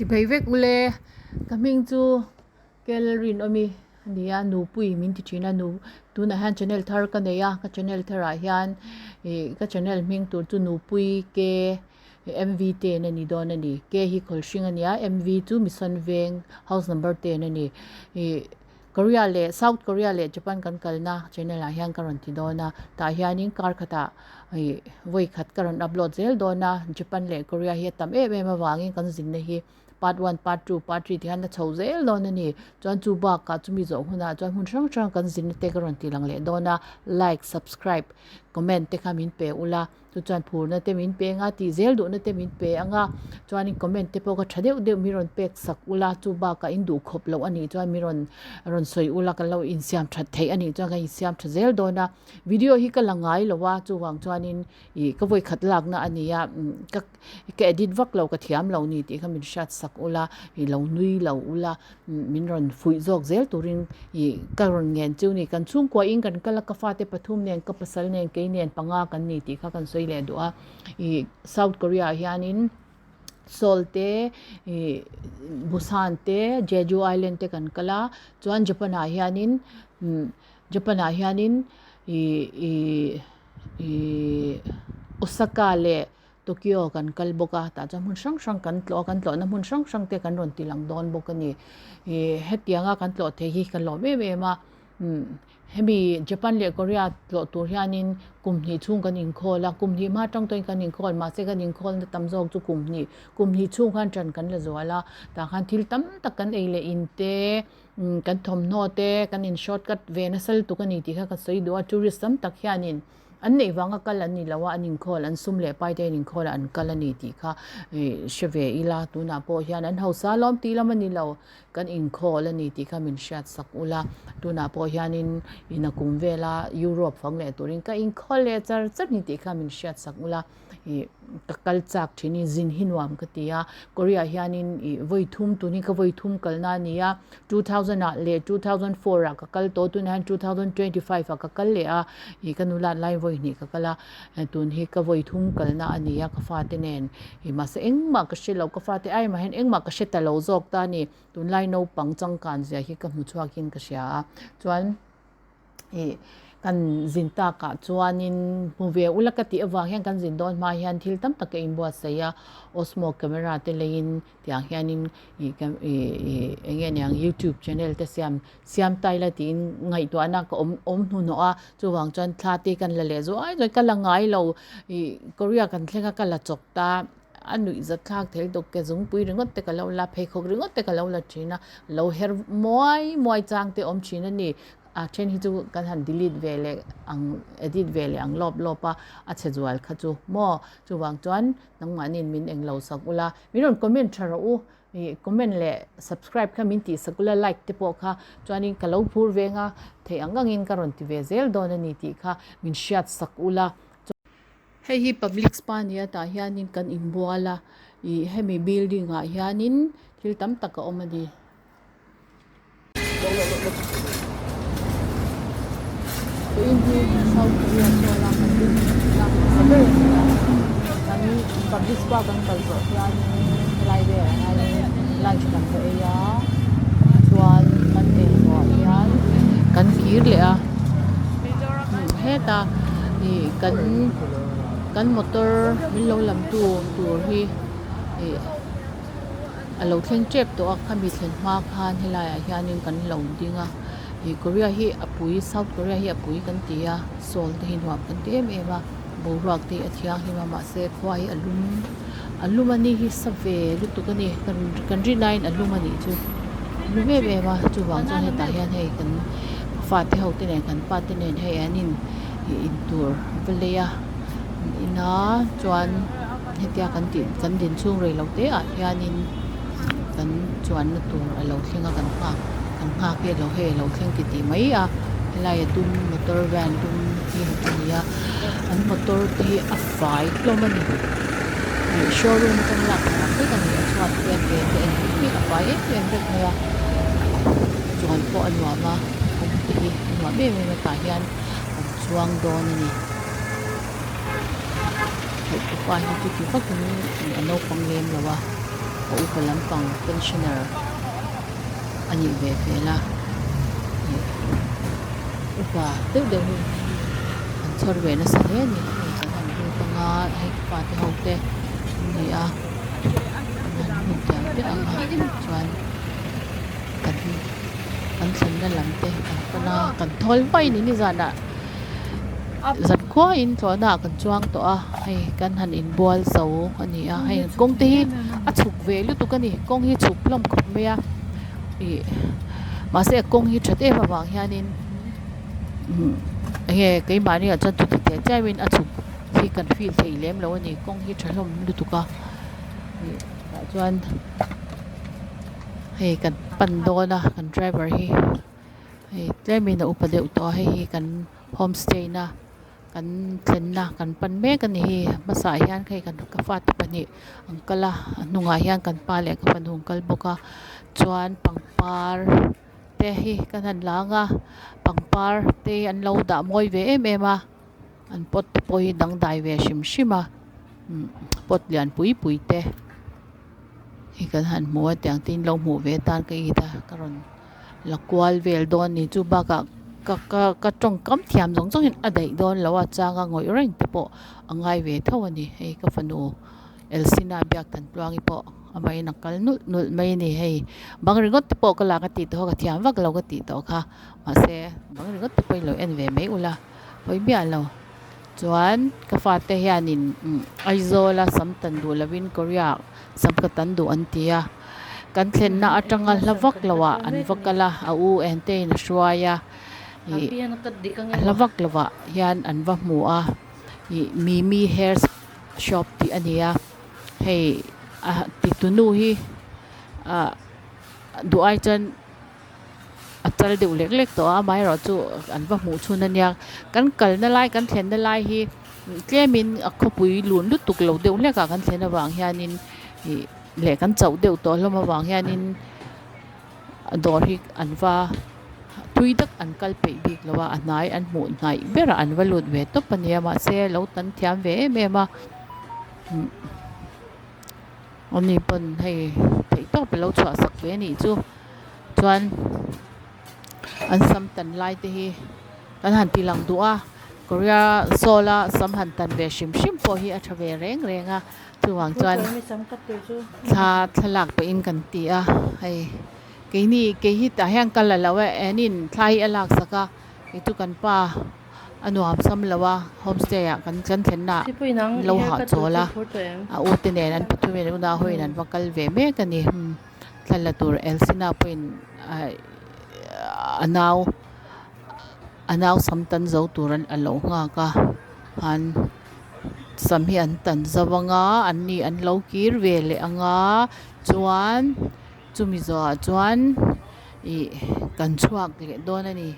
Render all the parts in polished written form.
Chipei vek ule ka hming chu Kelrinawmi a ni a nupui min ti thin a nu tunah hian channel thar ka nei a ka channel tharah hian ih ka channel hming tur chu nupui ke M V ten a ni dawn a ni ke hi khawl hring a ni a M V chu mission veng house number ten a ni ih Korea leh South Korea leh Japan kan kalna channel ah hian ka rawn ti dawn a tah hianin kar khatah ih vawi khat ka rawn upload zel dawn a Japan leh Korea hi a tam em em avangin kan zinna hi part one part two part three ti hian a chho zel dawn a ni chuan chu bakah chumi zawh hunah chuan hmun hrang hrang kan zinna te ka rawn ti lang leh dawn a like subscribe comment te kha min pe ula. Chu chuan phurna te min pe anga tih zel duhna te min pe anga chuanin comment te pawh kha tha deuh deuh min rawn pek sak ula chu bakah in duh khawp loh anih chuan min rawn rawn sawi ula kan lo insiam that theih anih chuan kan insiam tha zel dawn a video hi ka la ngai lo a chuvang chuanin ih ka vawikhat lakna a ni a ka ka edit vak lo ka thiam lo ni tih kha min hriat sak ula ih lo nui lo ula. Min rawn fuih zawk zel turin ih ka rawn ngen chu ni. Kan chhungkua in kan kal a, ka fate pathum nen, ka pasal nen, kei nen panga kan ni tih kha kan sawi leh duh a. Ih South Korea ah hianin Seoul te, ih Busan te, Jeju Island te kan kal a. Chuan Japan ah hianin umm Japan ah hianin ih ih ih Osaka leh Tokyo kan kal bawk a, tah chuan hmun hrang hrang kan tlawh a, kan tlawhna hmun hrang hrang te kan rawn ti lang dawn bawk a ni. Ih hetianga kan tlawh thei hi ka lawm em em a, umm hemi Japan leh Korea tlawh tur hianin kum hnih chhung kan inkhawl a, kum hnih hma atang tawhin kan inkhawl mahse kan inkhawlna tam zawk chu kum hnih, kum hnih chhung khan ṭan kan la zual a, tah khan thil tam tak kan ei leh in te, umm kan thawmhnaw te kan in shortcut ve nasa lutuk a ni tih kha ka sawi duh a, tourist tam tak hianin. An neih vanga kal an ni lo a, an inkhawl, an sum leh pai te an inkhawl a an kal a ni tih kha ih hre ve ila, tunah pawh hian an hausa lawm tih lam a ni lo, kan inkhawl a ni tih kha min hriat sak ula, tunah pawh hianin ina kum vela Europe fang leh turin ka inkhawl leh char char ni tih kha min hriat sak ula. Ih ka kal chak thin i zin hi nuam ka ti a, Korea hianin ih vawi thum tun hi ka vawi thum kalna a ni a, 2000 ah leh 2004 ah ka kal tawh tunah hian 2025 ah ka kal leh a, ih ka nulat laiin vawi hnih ka kal a, tun hi ka vawi thum kalna a ni a ka fate nen ih mahse engmah ka hre lo ka fate ai mah hian engmah ka hre ta lo zawk ta a ni, tunlai naupang changkan zia hi ka hmu chhuakin ka hria a, chuan. Ih kan zin takah chuanin hmu ve ula ka tih avang hian kan zin dawn hma hian thil tam tak ka inbuatsaih a, Osmo camera te leiin tiang hianin ih ih ih eng nge niang youtube channel te siam siam ta ila tiin ngaihtuahna ka awm awm hnuhnawh a, chuvang chuan thla te kan la leh zuai zuai ka la ngai lo ih Korea kan thleng a ka la chawp ta. A nuih zat thlak thei lutuk ke zungpui ringawt te ka lo la, pheikhawk ringawt te ka lo la thin a, lo her muai muai chang te awm thin a ni. A then hi chu kan han delete ve leh ang edit ve leh ang lawp lawp a, a chhe zual kha chu maw. Chuvang chuan nangmahniin min englo sak ula, min rawn comment tha rawh u, ih comment leh subscribe kha min tih sak ula like te pawh kha chuanin ka lo phur veng a, theih ang angin ka rawn ti ve zel dawn a ni tih kha min hriat sak ula. Hei hi public spa nia tah hianin kan inbual a ih hemi building ah hianin thil tam tak a awm a ni. Vawiin hi South Korea sawn a kan din na hmasa ber a ni a kan public spa kan kal zawh hianin helai velah hianin lunch kan va ei a chuan kan ei zawh hian kan kir leh a hetah. Ih kan kan motor min lo lam tu tur hi ih a lo thleng tep tawh a khami thlen hma khan helaiah hianin kan lo ding a ih Korea hi a pui South Korea hi a pui kan ti a Seoul te hi nuam kan ti em em a boruak te hi a thianghlim a mahse khua hi a lum a lum a ni hi sa ve lutuk a ni kan kan rin aiin a lum a nih chu a lum em em a chuvang chuan hetah hian hei kan fate ho te nen kan pa te nen hei an in ih in tur va lei a an in a chuan hetia kan tih kan din chhung rei lo te ah hianin kan chuanna tur a lo thleng a kan nghak kan nghak hi alo hei alo thleng ti tih mai a helai a dum motor van dum hi a ni a an motor te hi a fai hlawm a ni ih showroom atang lak thla ang vek a ni a chhuat te a ke te engkim hi a fai em em vek mai a chuan pawh a nuam a awm te hi a nuam em em a tah hian an chuang dawn a ni theih tupa hi chuti vakin a naupang lem lo a. A upa lampang pensioner a nih ve hmel a ih upa deuh deuh hi an chhawr ve nasa hle a ni hei kan han lut anga hei ka fate ho te an ni a an han lut diak diak ang a chuan kan kan thlenna lam te kan pan a kan thawl vaih a ni nizanah zankhuain tlawhna ah kan chuang tawh a hei kan han inbual zo a ni a hei kawng te hi a chhuk ve lutuk a ni kawng hi chhuk hlawm khawp mai a ih mahse a kawng hi that em avang hianin umm enge keimahni ah chuan chuti teh chiam in a chhuk hi kan feel thei lem lo a ni kawng hi tha hlawm lutuk a ih tah chuan hei kan pan dawn a kan driver hi. Hei tlemin a upa deuh tawh a hei hi kan homestay na kan thlenna kan pan mek a ni hi hmasaah hian hei kan ka fate pahnih an kal a a hnungah hian kan pa leh ka fanu an kal bawk a chuan pangpar te hi kan han lang a pangpar te hi an lo dah mawi ve em em a an pot te pawh hi dangdai ve hrim hrim a umm pot lian pui pui te hi kan han hmu a tiang te in lo hmuh ve atan ka it a ka rawn la kual vel dawn ni chu bakah ka ka ka tawngkam thiam zawng zawng in a daih dawn lo a changa ngawih reng te pawh a ngai ve tho a ni hei ka fanu Elsina biak than tluangi pawh amahin a kal nulh nulh mai a ni hei bang ringawt te pawh ka lak a tih tawh kha ka thiam vak lo ka tih tawh kha mahse bang ringawt te pawhin lo en ve mai ula pawi miah lo chuan ka fate hianin Aizawla sam tan duh lovin Korea ah sam ka tan duh an ti a kan thlenna atanga hla vak lo ah an va kal a a u ente in a hruai a ih a hla vak lo ah hian an va hmu a ih mimi hair shop tih a ni a hei a titu nu hi ah duh ai chuan a chal deuh lek lek tawh a amaherawh chu an va hmuh chhun a nia kan kalna lai kan thlenna lai hi tlemin a khawpui lun lutuk lo deuh hlek ah kan thlen avang hianin ih leh kan chauh deuh tawh hlawm avang hianin dawr hi an va thui tak an kal peih bik lo a a hnai an hmuh hnaih berah an va lut ve tawp a nia mahse lo tan thiam ve em em a ani pawn hei theih tawp a lo chhuah sak ve a nih chu chuan an sam tan lai te hi kan han ti lang duh a Korea sawl a sam han tan ve hrim hrim pawh hi a tha ve reng reng a chuvang chuan thla thlalak pahin kan ti a hei keini kei hi tah hian ka la lo e enin thla hi a lak sak a kei chu kan pa a nuam sam lo a homestay ah kan kan thlenna ah an lo hahchawl a a u te nen an pathum in unau ho in an va kal ve mek a ni thla la tur Elsina pawhin a nau a nau sam tan zo tur a lo nghak a an sam hi an tan zo anga an ni an lo kir ve leh anga chuan chumi zawhah chuan ih kan chhuak leh dawn a ni.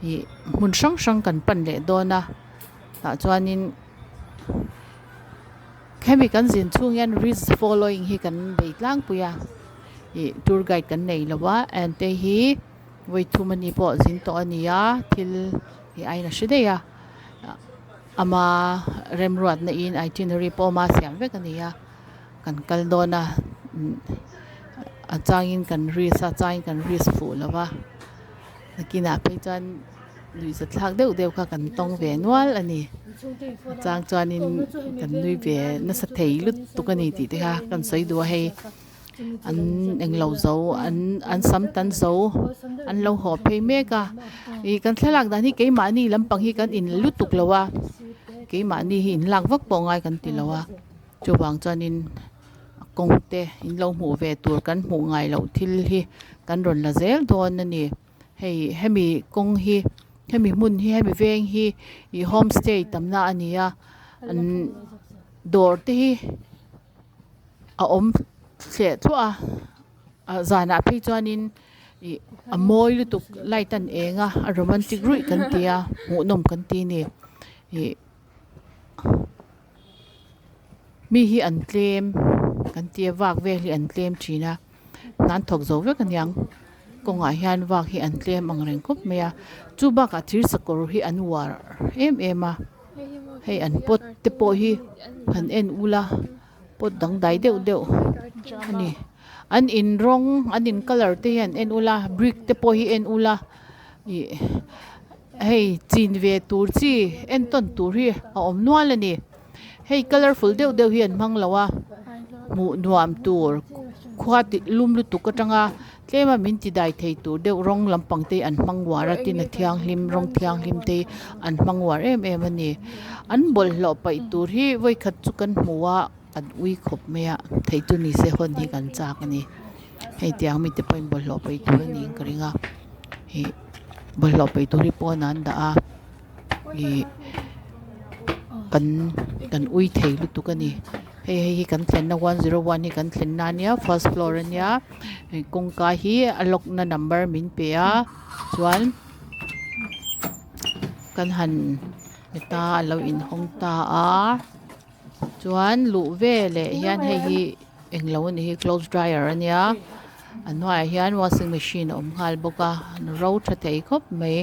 Ih hmun hrang hrang kan pan leh dawn a tah chuanin hemi kan zin chhung hian risk following hi kan bei tlangpui a ih tour guide kan nei lo a and te hi vawi thum a ni pawh zin tawh a ni a thil hi a in a hre daih a ama remruatna in itinerary pawh ama siam vek a ni a kan kal dawn a a changin kan risk a changin kan risk fuh lo va. Nakinah phei chuan nuihzat thlak deuh deuh kha kan tawng ve nual a ni a chang chuanin kan nui ve nasa thei lutuk a ni tih te kha kan sawi duh a hei an englo zo an an sam tan zo an lo haw phei mek a ih kan thlalak dan hi keimahni lampang hi kan in lutuk lo a keimahni hi inlak vak pawh ngai kan ti lo a chuvang chuanin. kawng te in lo hmuh ve tur kan hmuh ngai loh thil hi kan rawn la zel dawn a ni hei hemi kawng hi hemi hmun hi hemi veng hi ih homestay tamna a ni a an dawr te hi a awm thleh thluah a zanah phei chuanin ih a mawi lutuk light a an eng a a romantic ruih kan ti a hmuhnawm kan ti a ni ih. Mi hi an tlem kan tia vak vel hi an tlem thin a hna an thawk zo vek aniang kawngah hian vak hi an tlem ang reng khawp mai a chu bakah thir sakawr hi an uar em em a hei an pot te pawh hi han en ula. Pot dangdai deuh deuh a ni. An in rawng an in colour te hian en ula brick te pawh hi en ula ih hei chin ve tur chi entawn tur hi a awm nual a ni. Hei colourful deuh deuh hi an hmang lo a hmuh nuam tur khua tih lum lutuk atanga tlem a min ti dai thei tur deuh rawng lampang te hi an hmang uar a tin a thianghlim rawng thianghlim te hi an hmang uar em em a ni an bawlhhlawh paih tur hi vawikhat chu kan hmu a kan ui khawp mai a theih chu ni se hawn hi kan chak a ni hei tiang mite pawhin bawlhhlawh paih tur a niin ka ring a ih bawlhhlawh paih tur hi pawnah an dah a. Ih kan kan ui thei lutuk a ni hei hei hi kan thlenna 101 hi kan thlenna a nia first floor a nia kawngka hi a lock na number min pe a chuan kan han heta a lo inhawng ta a chuan luh veleh hian hei hi englo a nih hi clothes dryer a nia a hnuaiah hian washing machine a awm nghal bawk a ro tha thei khawp mai.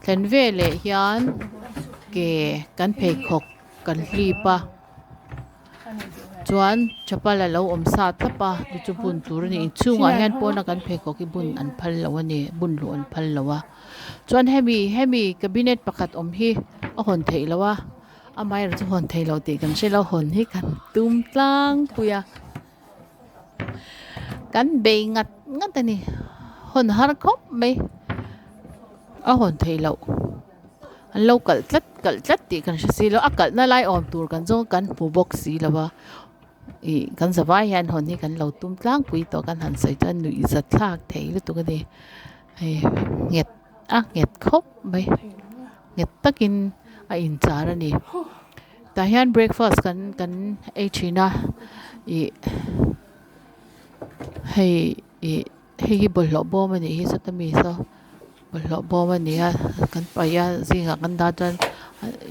Thlen veleh hian ke kan pheikhawk kan hlip a chuan chapal a lo awm sa thlap a chu chu bun tur a ni inchhungah hian pawna kan pheikhawk hi bun an phal lo a ni bun luh an phal lo a chuan hemi hemi cabinet pakhat awm hi a hawn theih loh a amaherawhchu chu hawn theih loh tih kan hre lo hawn hi kan tum tlangpui a. Kan bei ngat ngat a ni hawn har khawp mai a hawn theih loh an lo kalh tlat kalh tlat tih kan hre si lo a kalhna lai awm tur kan zawng kan hmu bawk si lo va ih kan zavai hian hawn hi kan lo tum tlangpui tawh kan han sawi chuan nuih za thlak thei lutuk a ni hei nghet a nghet khawp mai nghet takin a inchar a ni. Tah hian breakfast kan kan ei thin a ih hei ih hei hi bawlhhlawh bawm a nih hi sawta mi saw bawlhhlawh bawm a ni a kan paih a zingah kan dah chuan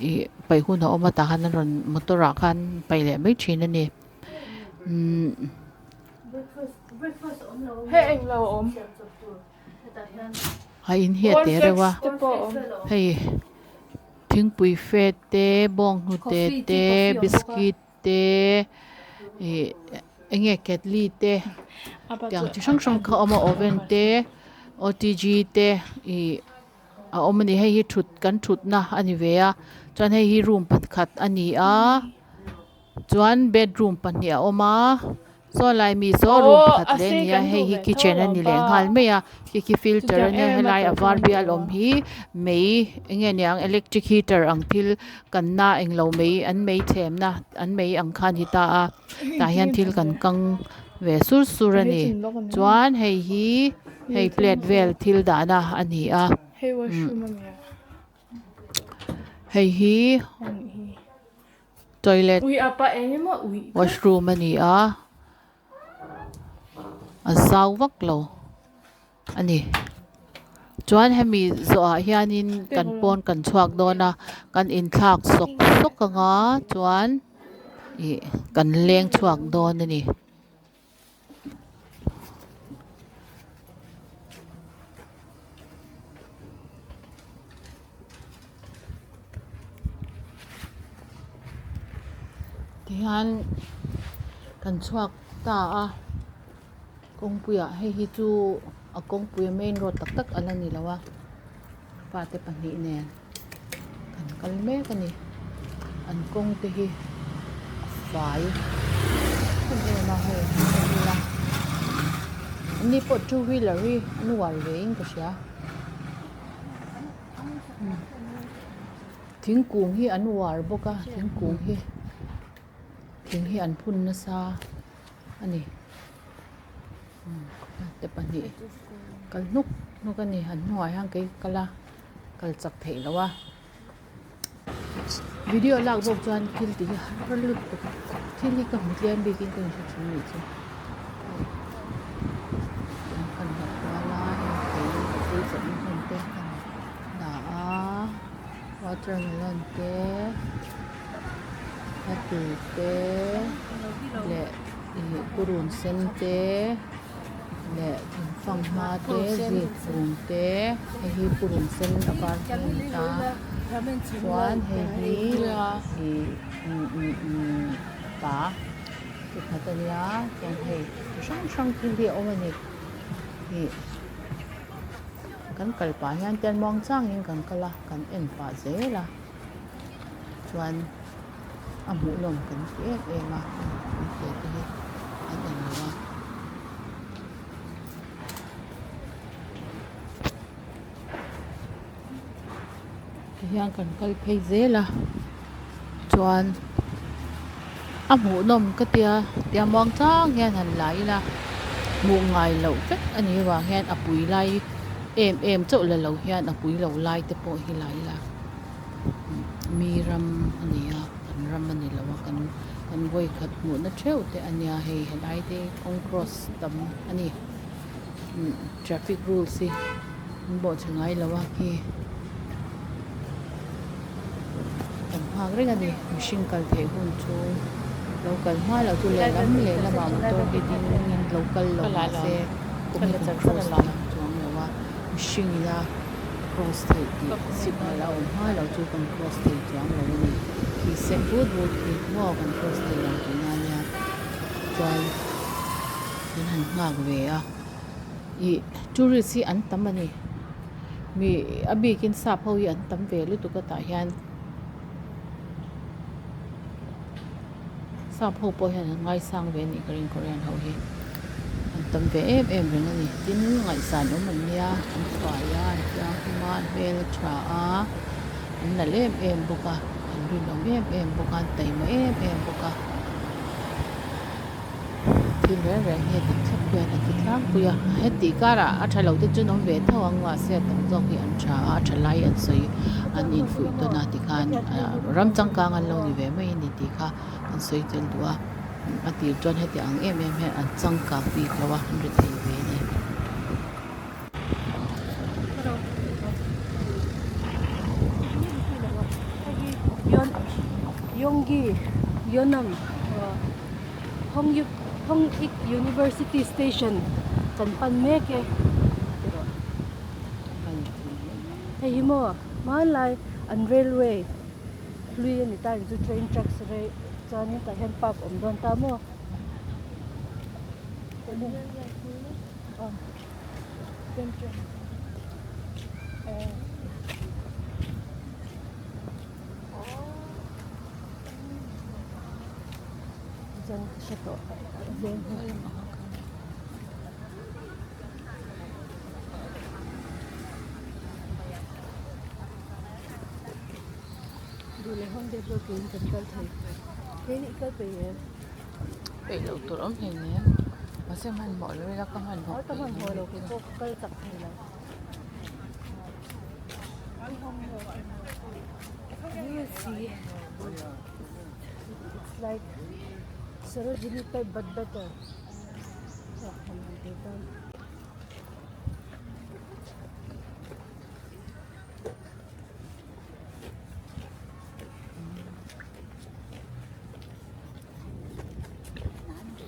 ih paih hun a awm a tah khan an rawn motor ah khan paih leh mai thin a ni umm. A in hi a te reuh a hei. Thingpui fe te bawnghnute te biscuit te ih eng nge ketli te tiang chi hrang hrang kha a awm a oven te otg te ih a awm a ni hei hi thut kan thutna a ni ve a chuan hei hi room pakhat a ni a. Chuan bedroom pahnih a awm a saw lai mi saw room pakhat leh a ni a hei hi kitchen a ni leh nghal mai a khi khi filter a nia helai a var bial awm hi mei eng nge niang electric heater ang thil kanna englo mei an mei chhemna an mei ang kha a ni ta a tah hian thil kan kang ve sur sur a ni chuan hei hi hei plate vel thil dahna a ni a hei hi. Toilet washroom a ni a a zau vak lo a ni chuan hemi zawhah hianin kan pawn kan chhuak dawn a kan inthlak sawk sawk anga chuan ih kan leng chhuak dawn a ni. Tihian kan chhuak ta a kawngpuiah hei hi chu a kawngpui a main road tak tak a la ni lo a fate pahnih nen kan kal mek a ni an kawng te hi a fai em em a hei a bula an ni pawh two wheeler hi an uar ve in ka hria thingkung hi an uar bawk a thingkung hi thing hi an phun nasa a ni. Te pahnih kal hnuk hnuk a ni an hnungah hian kei ka kal a kal chak theih loh a video lak bawk chuan thil tih hi har lutuk thil hi ka hmu tlem bikin ka inhre thin anih chu tiang kan la kual a hei thei thei chawlhna hmun te kan dah a watermelon te apple te leh. Ih purun sen te leh thingfanghma te zikhlum te hei hi purun sen a var hi a ni ta chuan hei hi ih pa. chi khat a nia chuan hei chi hrang hrang thil hi a awm a ni ih kan kal pah hian tian muang changin kan kal a kan en pah zel a chuan a hmuhnawm kan ti em em a uite te hi an en lo a. Tihian kan kal phei zel a chuan a hmuhnawm ka tia tia muang chang hian han la ila hmuh ngai loh vek a nih avang hian a pui lai em em chauh la lo hian a pui lo lai te pawh hi la ila mi ram a ni a kan ram a ni lo a kan kan vawikhat hmuhna theuh te a nia hei helai te kawng cross tam a ni. Traffic rules hi an bawhchhe ngai lo a khi kan nghak reng a ni mihring kal theih hun chu lo kal hma loh chu lehlam lehlamah motor hi ding in lo kal lo mahse kawng hi kan cross thei ang chuang lo a mihring ina cross theih tih signal a awm hma loh chu kan cross thei chuang lo a ni khi sen but but khi maw kan cross thei lo tihna a nia chuan. Kan han nghak ve a ih tourist hi an tam a ni mi a bikin sap ho hi an tam ve lutuk a tah hian sap ho pawh hian an ngaisang ve a nih ka ring korean ho hi an tam ve em em reng a ni tin ngaihsan awm an nia an fai a an thianghlim a an hmel a tha a an nalh em em bawk a an rinawm em em bawk a an taima em em bawk a. Thil reng reng hi a dik thlap hian a ti tlangpui a, heti karah a tha lo te chu an awm ve tho ang mahse a tam zawk hi an tha a, a tha lai an sawi an infuih tawn a tikhan ram changkang an lo ni ve mai a ni tih kha an sawi tel duh a, a tir chuan heti ang em em hian an changkang bik lo a, an ri thei ve a ni. Hongik University Station kan pan mek e tiraw hei hi maw hmanlai an railway hlui a ni ta ang chu train tracks chuanin tah hian park awm dawn ta maw. Peih loh tur awm hlei nen mahse hmanhmawh lo ila ka hmanhmawh peih lo.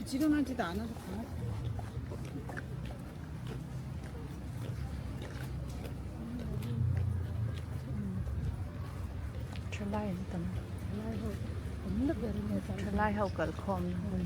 지저분하지도 않아서 가만. Thalai an tam thalai ho kal khawm na hmun.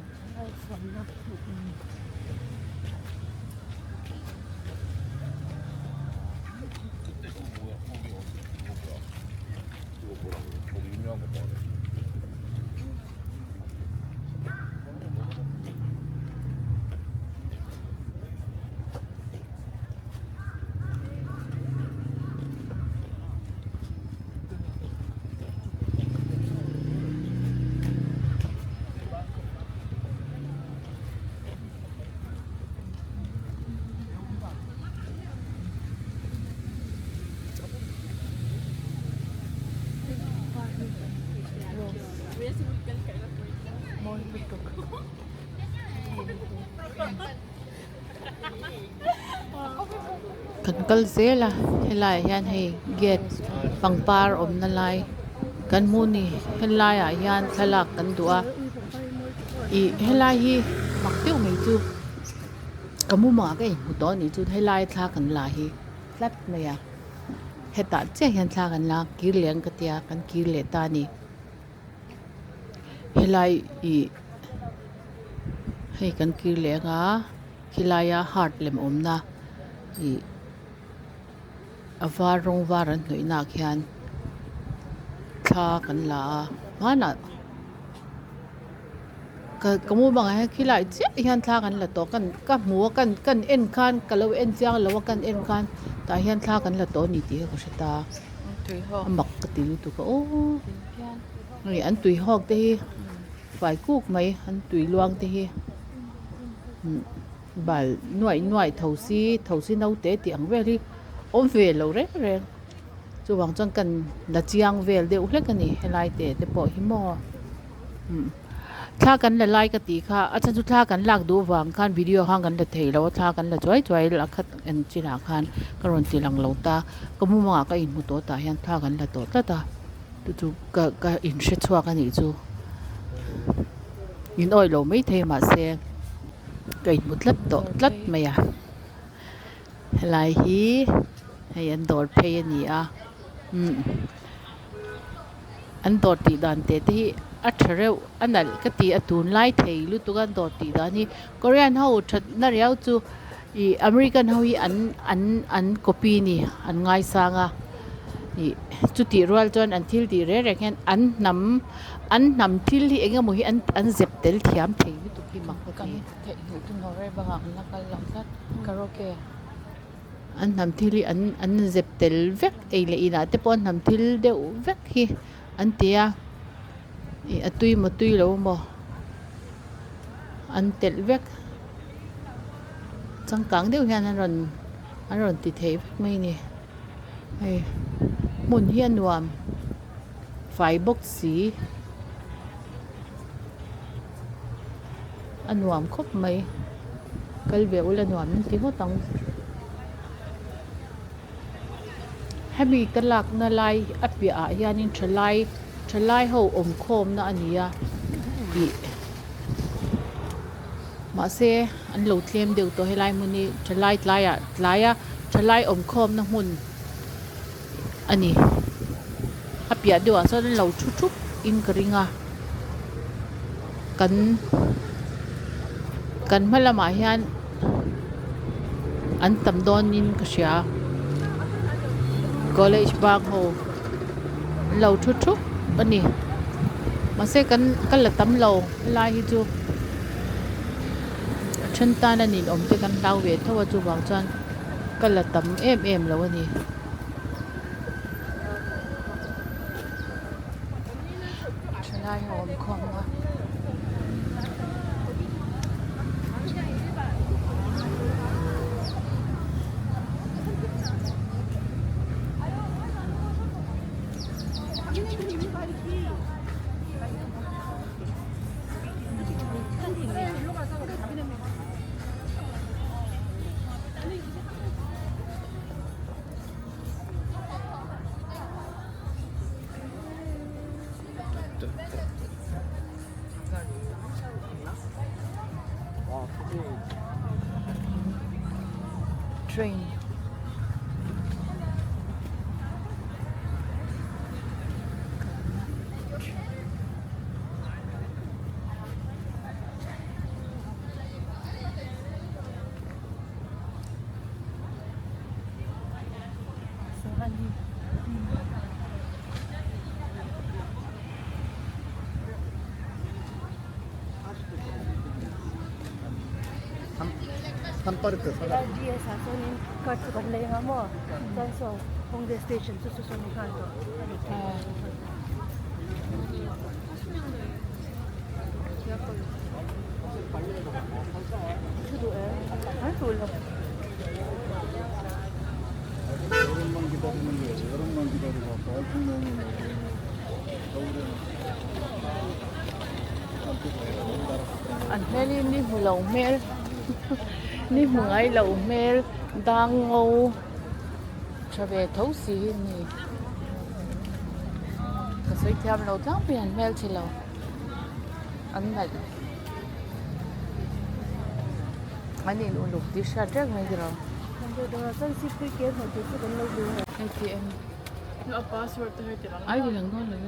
Mawi lutuk kan kal zel a helaiah hian hei gate pangpar awmna lai kan hmuh a ni helaiah hian thlalak kan duh a ih helai hi mak deuh mai chu ka mumah ka inhmu tawh a nih chu helai thla kan la hi tlat mai a hetah chiah hian thla kan la a kir leh ang ka tia kan kir leh ta a ni helai ih. Hei kan kir leh anga khilaia heart lem awmna ih a var rawng var an hnawih naah khian thla kan la a hmanah ka ka mumangah hian khilai chiah hian thla kan la tawh ka hmu a kan en khan ka lo en chiang lo a kan en khan tah hian thla kan la tawh a ni tih kha ka hre ta a mak ka ti lutuk a aw hei an tui hawk te hi fai kuk mai an tui luang te hi bal nuaih nuaih tho si tho si naute tih ang vel hi awm ve lo reng reng chuvang chuan kan la chiang vel deuh hlek a ni helai te te pawh hi maw. Thla kan la lai ka tih kha a chhan chu thla kan lak duh vang khan video khan kan la thei lo a thla kan la chuai chuai a khat en chinah khan ka rawn ti lang lo ta ka mumangah ka inhmu tawh tah hian thla kan la tawh tlat a chu chu ka ka inhre chhuak a nih chu in awih lo maithei mahse ka inhmu tlat tawh tlat mai a helai hi hei an dawr phei a ni a umm. An dawr tih dan teh te hi a tha reuh a nalh ka ti a tunlai thei lutuk a an dawr tih dan hi korean ho thatna riau chu ih american ho hi an an an copy a ni an ngaisang a ih chutih rual chuan an thil tih reng reng hian an hnam an hnam thil hi eng emaw hi an an zep tel thiam thei lutuk hi mak ka ti. An hnam thil hi an an zep tel vek ei leh inah te pawh an hnam thil deuh vek hi an ti a ih a tui maw tui lo maw an telh vek changkang deuh hian an rawn an rawn ti thei vek mai a ni hei hmun hi a nuam fai bawk si a nuam khawp mai kal ve ula nuam an ti ngawt ang hemi ka lakna lai a piah ah hianin thalai thalai ho awm khawm na a ni a ih mahse an lo tlem deuh tawh helai hmun hi thalai tlaiah tlaia thalai awm khawm na hmun a ni a piah deuhah chuan an lo thu thup in ka ring a kan kan hma lamah hian an tam dawnin ka hria college bang ho an lo thu thup a ni mahse kan ka la tam lo helai hi chu a then tan a ninawm te kan hlau ve tho a chuvang chuan. Ka la tam em em lo a ni. Thalai ho awm khawm a. Train. An hmel hi ni hmu lo hmel ni hmu ngai lo hmel dang ngo tha ve tho si hi a ni ka sawi thiam lo tlangpui an hmel chi lo an nalh. An in uluk tih hriat reng mai tiraw. ATM ai ti lang dawn lo e.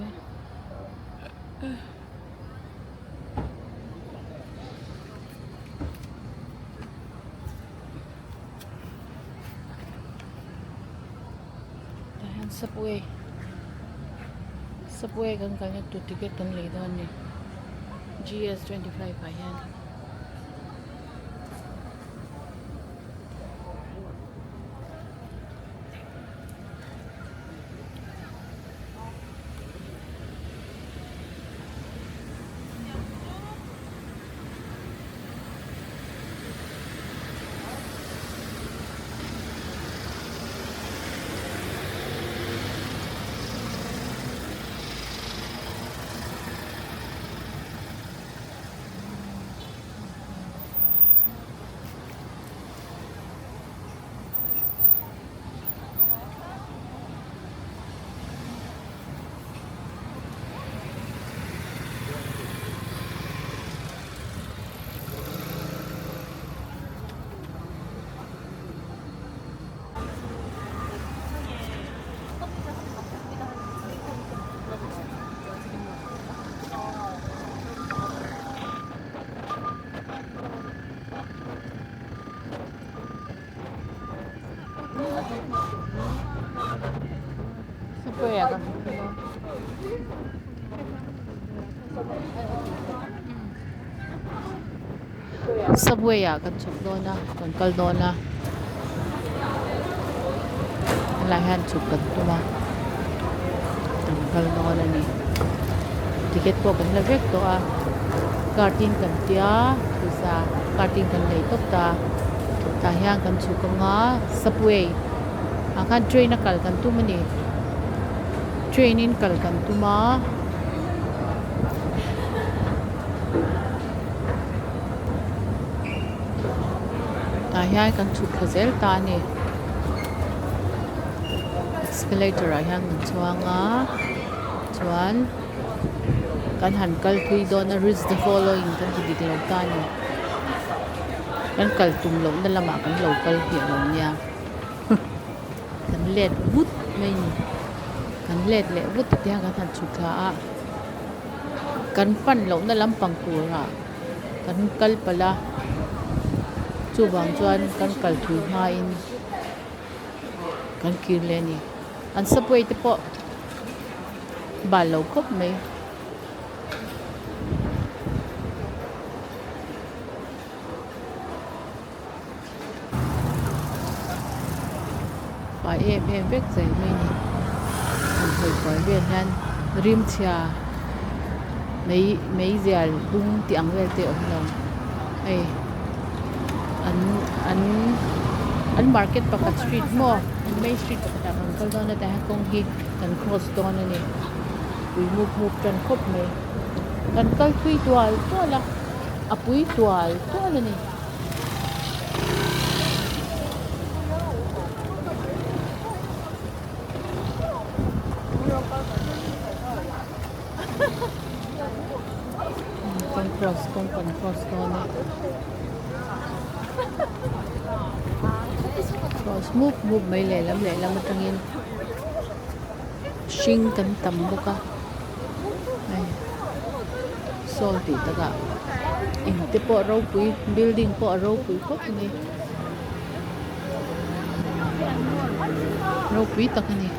Subway Subway kan kalna tur ticket kan lei dawn a ni G S 25 ah hian. Subway ah kan chhuk dawn a kan kal dawn a helai hian chhuk kan tum a kan kal dawn a ni ticket pawh kan la vek tawh a card in kan tia pawisa card in kan lei tawp ta tah hian kan chhuk anga subway ah khan train a kal kan tum a ni train in kal kan tum a. Tah hian kan chhuk thla zel ta a ni escalator ah hian kan chuang a chuan kan han kal thui dawn a reach the following kan ti dik lo ta a ni kan kal tum loh na lamah kan lo kal hi a lo nia kan let vut mai a ni kan let leh vut ta te hian kan han chhuk thla a. Kan pan lohna lampang turah kan kal palh a, chuvang chuan kan kal thui hmain kan kir leh a ni. An subway te pawh bal lo khawp mai. Fai em em vek zel mai a ni han hawi kual vel hian rimchhia mei meizial bung tih ang vel te a awm lo hei an an an market pakhat street maw an main street pakhat ah kan kal dawn a tah hian kawng hi kan cross dawn a ni pui mup mup tan khawp mai kan kal thui tual tual a a pui tual tual a ni. Kan cross kawng kan cross dawn a cross mup mup mai lehlam lehlam atangin hring kan tam bawk a hei saw tih takah in te pawh ropui building pawh a ropui khawp a ni ropui tak a ni.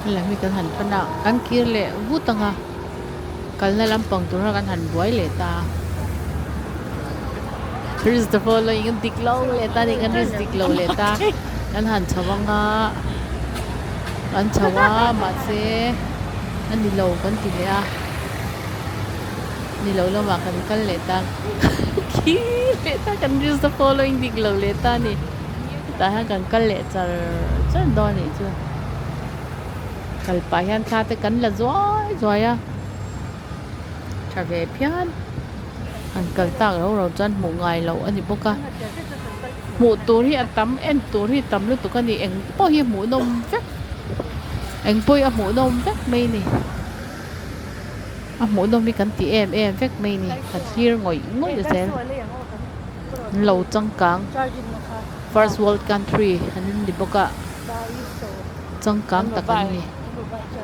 Helai hi kan han pan a kan kir leh vut ang a kalna lampang tur kha kan han buai leh ta a risk the following a dik lo leh ta a ni kan risk dik lo leh ta kan han chho ang a kan chho a mahse a ni lo kan ti leh a ni lo lamah kan kal leh ta kir leh ta kan risk the following dik lo leh ta a ni. Tah hian kan kal leh char char dawn anih chu kal pah hian thla te kan la zuai zuai a tha ve phian han kal tak rau rau chuan hmuh ngai loh a ni bawk a hmuh tur hi a tam en tur hi tam lutuk a ni eng pawh hi hmuh nawm vek eng pawh hi a hmuh nawm vek mai a ni a hmuh nawm hi kan ti em em vek mai a ni kan thlir ngawih ngawih zel. An lo changkang first world country an ni bawk a. changkang tak an ni.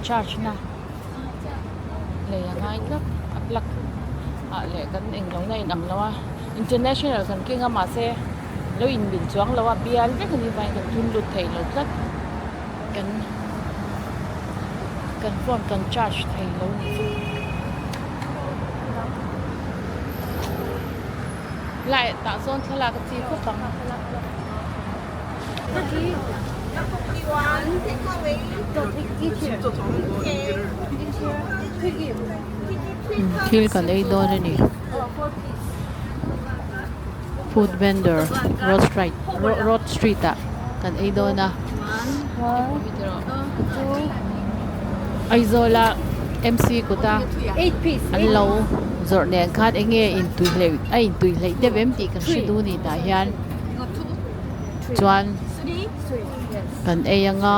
Charge na lei a ngai tlat a plug ah leh kan englo na in ang lo a international kan keng a mahse lo in mil chuang lo a bial vek a ni vangin kan thun lut thei lo tlat kan kan phone kan charge thei lo ni chu lai tah sawn thlalak a chi khawp ang. Thil kan ei dawn a ni food vendor road stride road street ah kan ei dawn a Aizawl a M C kut a an lo zawrh nen khan eng nge intui hleih a intui hleih deuh em tih kan hre duh a ni tah hian. Chuan kan ei anga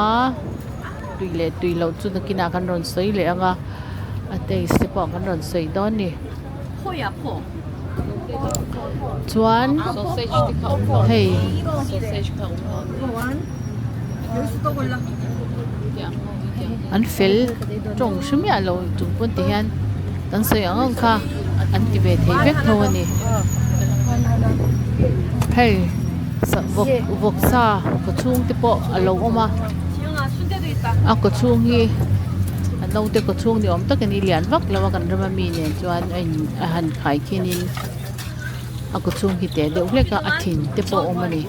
tui leh tui loh chu nakinah kan rawn sawi leh anga a taste te pawh kan rawn sawi dawn a ni chuan hei an fel tawng hre miah lo chung pawn ti hian kan sawi ang ang kha an ti ve thei vek tho a ni hei vawk vawksa kaw chhung te pawh a lo awm a a kaw chhung hi a naute kaw chhung ni awm tak a ni lian vak lo a kan ram ami nen chuan a in a han khai khin in a kaw chhung hi teh deuh hlek a a thin te pawh a awm a ni.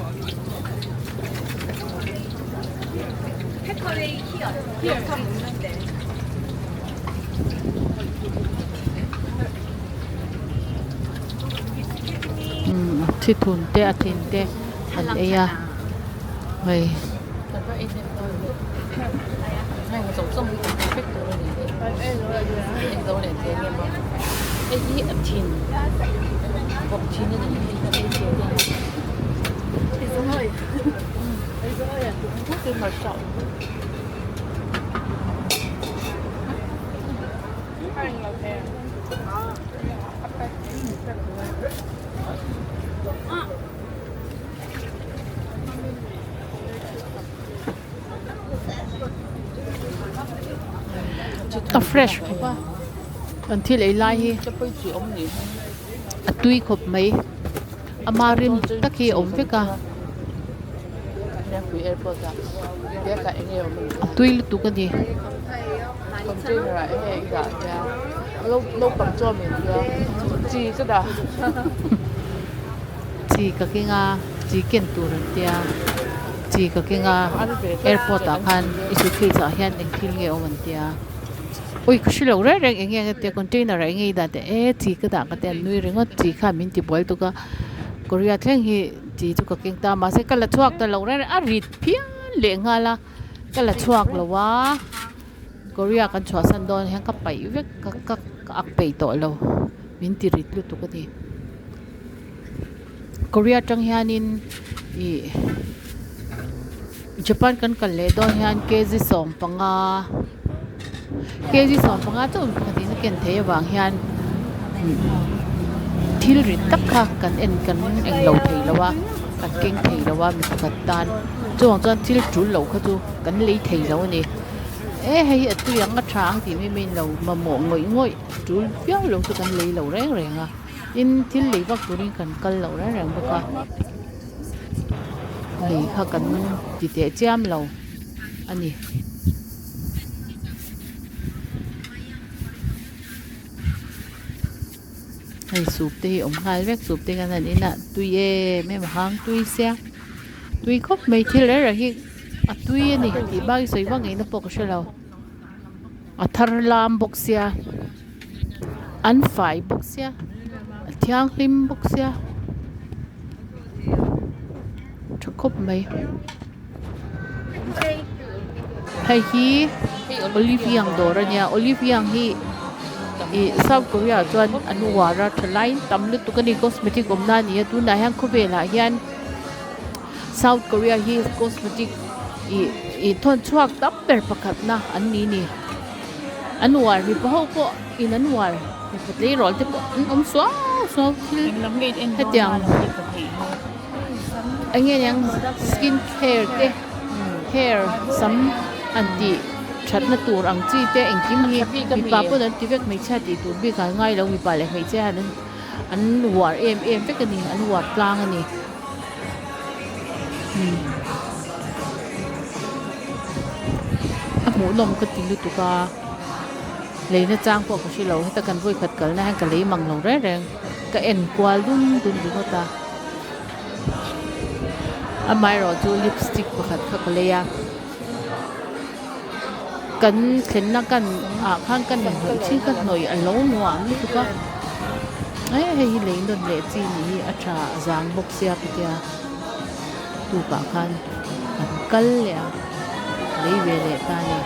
Umm thithun te a thin te an ei a hei. A fresh khawp a kan thil ei lai hi a tui khawp mai ama rim tak hi a awm vek a a tui lutuk a ni. Chi ka keng a chi ken tur an tia chi ka keng a airport ah khan i suitcase ah hian eng thil nge awm an tia ui ka hrelo reng reng eng nge ka tia container ah eng nge i dah teh e chi ka dah ka tia an nui ringawt chi khan min ti buai tuk a Korea thleng hi chi chu ka keng ta mahse ka la chhuak ta lo reng reng a rit phian leh nghal a ka la chhuak lo a Korea kan chhuahsan dawn hian ka paih vek ka ka ka ak peih tawh lo min ti rit lutuk a ni Korea atang hianin ih Japan kan kal leh dawn hian kg sawmpanga kg sawmpanga chu pakhatin a ken theih avang hian thil rit tak kha kan en kan eng lo thei lo a kan keng thei lo a mi pakhat tan chuvang chuan thil tul loh kha chu kan lei thei lo a ni e hei hi a tui ang a tha ang tih mai mai lo mamawh ngawih ngawih tul viau lo chu kan lei lo reng reng a tin thil lei vak turin kan kal lo reng reng bawk a lei kha kan ti teh chiam lo a ni. Hei soup te hi awm nghal vek soup te kan han en a tui em em a hang tui sia tui khawp mai thil reng reng hi a tui a ni tih bak hi sawi vak ngaihna pawh ka hre lo a thar lam bawk sia an fai bawk sia a thianghlim bawk sia tha khawp mai. Hei hi olive young dawr a nia olive young hi ih south korea ah chuan an uar a thalai tam lutuk a ni cosmetic awm na a ni a tunah hian khawvelah hian south korea hi cosmetic ih ih thawn chhuak tam ber pakhat na an ni ni an uar mipa ho pawh in an uar mipa tleirawl te pawh an awm suau suau thil hetiang. Eng nge niang skin care te hair sam an tih thatna tur ang chi te engkim hi mipa pawn an ti vek hmeichhia tih tur bik ah an ngai lo mipa leh hmeichhia hian an an uar em em vek a ni an uar tlang a ni a hmuhnawm ka ti lutuk a leina chang pawh ka hrelo heta kan vawikhat kalna hian ka lei mang lo reng reng ka en kual dun dun ringawt a amaherawh chu lipstick pakhat kha ka lei a kan thlenna kan ah khan ka inhnawih chin ka hnawih a lo nuam lutuk a eh hei hi lei nawn leh chi nih hi a tha a zang bawk sia ka tia tukah khan kan kal leh a lei ve leh ta a ni.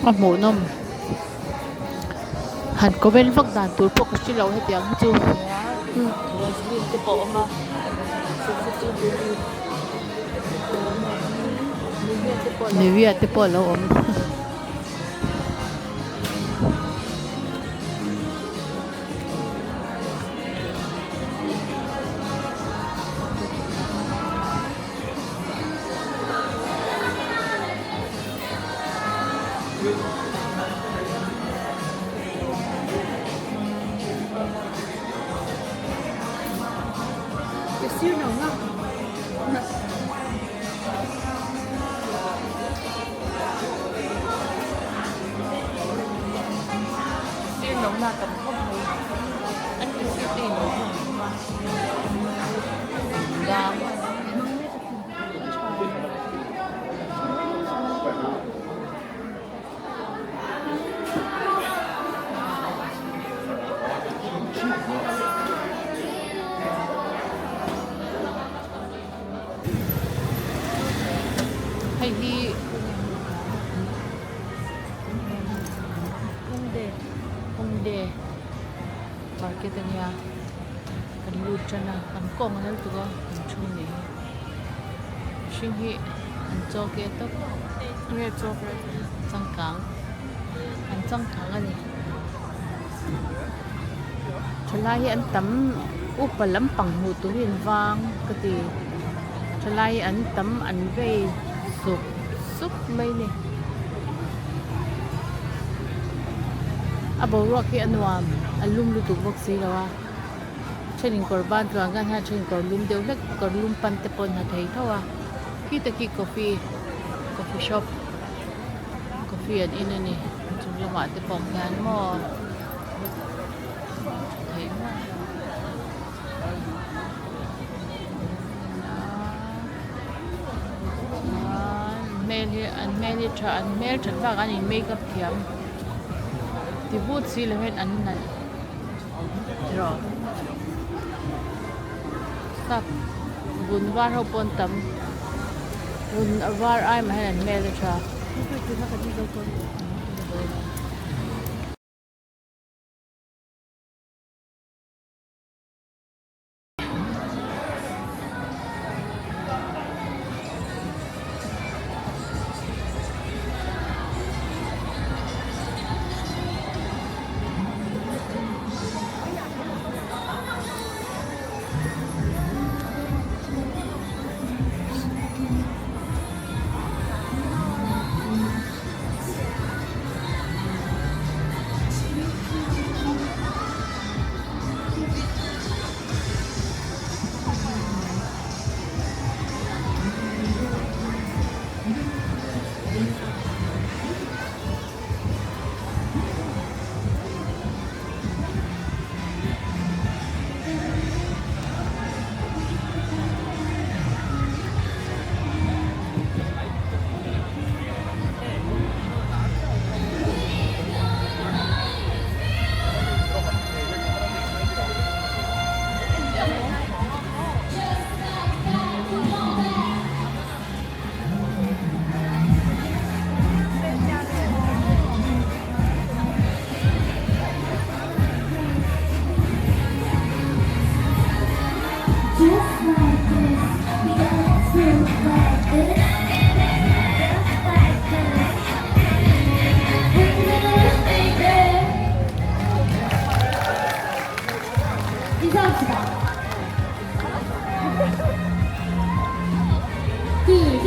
A hmuhnawm han comment vak dan tur pawh ka hrelo hetiang hi chu. Nivea te pawh a lo awm. Sir no na tam khawp mai an ti sir te in lo hlawm bawk a dang. Hei hi Hongdae market a nia kan lut tan a kan kawng a nal tuk a kan thu nih hi mihring hi an chaw ke tawp changkang an changkang a ni thalai hi an tam upa lampang hmuh tur hi an vang ka ti thalai hi an tam an vei sup sup mai a ni a boruak hi a nuam a lum lutuk bawk si lo a thenin kawr ban tluan khan hian thenin kawr lum deuh hlek kawr lum pan te pawh an ha thei tho a khi taki coffee coffee shop coffee an in a ni chung lamah te pawh khian maw tha thei maw chuan hmel hi an hmel hi tha an hmel that bakah an in makeup thiam ti but si lo hian an nalh erawh sap vun var ho pawh an tam vun var ai mah hian an hmel a tha. 인사합시다. 둘, 셋.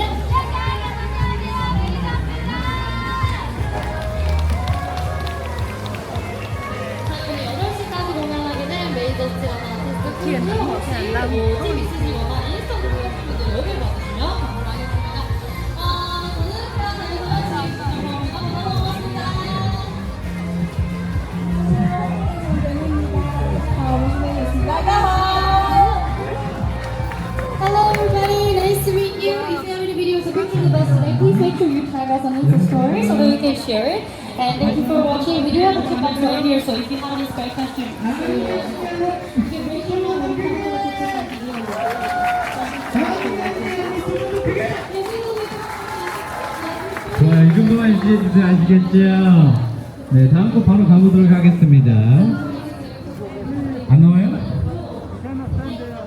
자, 오늘 8시까지 공연하게 된 메이저스라는 아티스트 김수호 씨, 그리고 팀 있으시거나 인스타 누르신 분들 여기 봐주시면 감사하겠습니다. 아, 저는 태어나서 감사합니다. 고맙습니다. Hello everybody, nice to meet you. If you have any videos or pictures of us today, please make sure you tag us on Insta story so that we can share it. And thank you for watching. We do have a tip box right here, so if you have any spare cash to you can raise your hand when you come to the tip box 좋아요. 이 정도만 유지해주세요. 아시겠죠? 네, 다음 곡 바로 가보도록 하겠습니다. 안 나와요?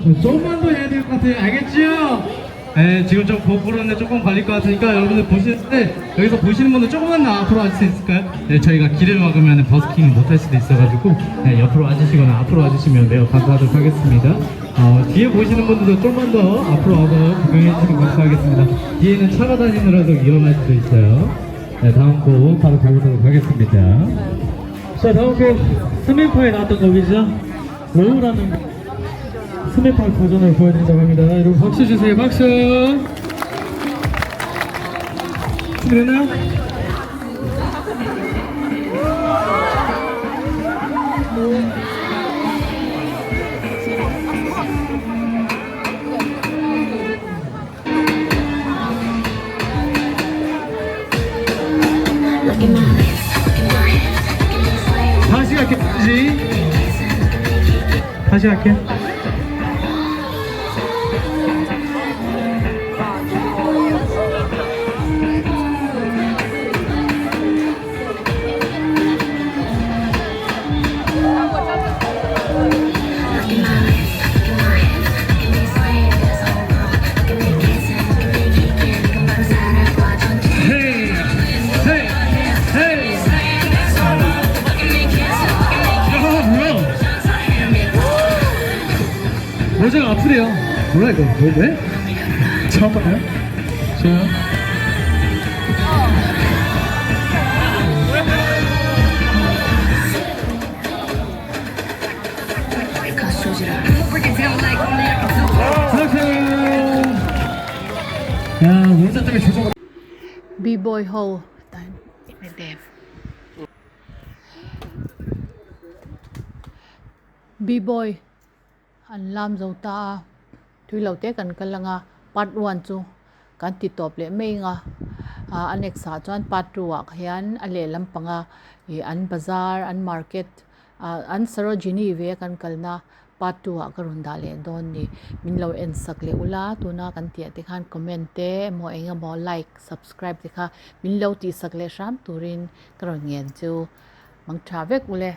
네, 조금만 더 해야 될 것 같아요. 알겠죠? 네, 지금 좀 고프로인데 조금 걸릴 것 같으니까 여러분들 보시는데 여기서 보시는 분들 조금만 더 앞으로 와줄 수 있을까요? 네, 저희가 길을 막으면 버스킹을 못 할 수도 있어가지고 네, 옆으로 와주시거나 앞으로 와주시면 매우 감사하도록 하겠습니다. 뒤에 보시는 분들도 좀만 더 앞으로 와서 구경해 주시면 감사하겠습니다. 뒤에는 차가 다니느라도 위험할 수도 있어요. 네, 다음 곡 바로 가보도록 하겠습니다. 자, 다음 곡 스매퍼에 나왔던 곡이죠. Low라는 스매퍼 버전을 보여드린다고 합니다. 여러분 박수 주세요. 박수. 준비됐나요? 다시 갈게. 다시. 다시 갈게. 헤이 헤이 헤이. 야, 뭐야? 모자가 아프대요. 뭐야 이거? 왜? 왜? 처음 봤나요? 저요? 야, 모자 때문에 조정. B-boy ho tan imedem. B-boy an lam zo ta a tui lo te kan kal anga part one chu kan ti tawp leh mai ang a ah a next ah chuan part two ah hian a lehlam panga ih an bazar an market ah an sarojini ve a kan kalna part two ah ka rawn dah leh dawn a ni min lo en sak leh ula tuna kan tih ah te khan comment te emaw eng emaw like subscribe te kha min lo tih sak leh hram turin ka rawn ngen chu mang tha vek ule.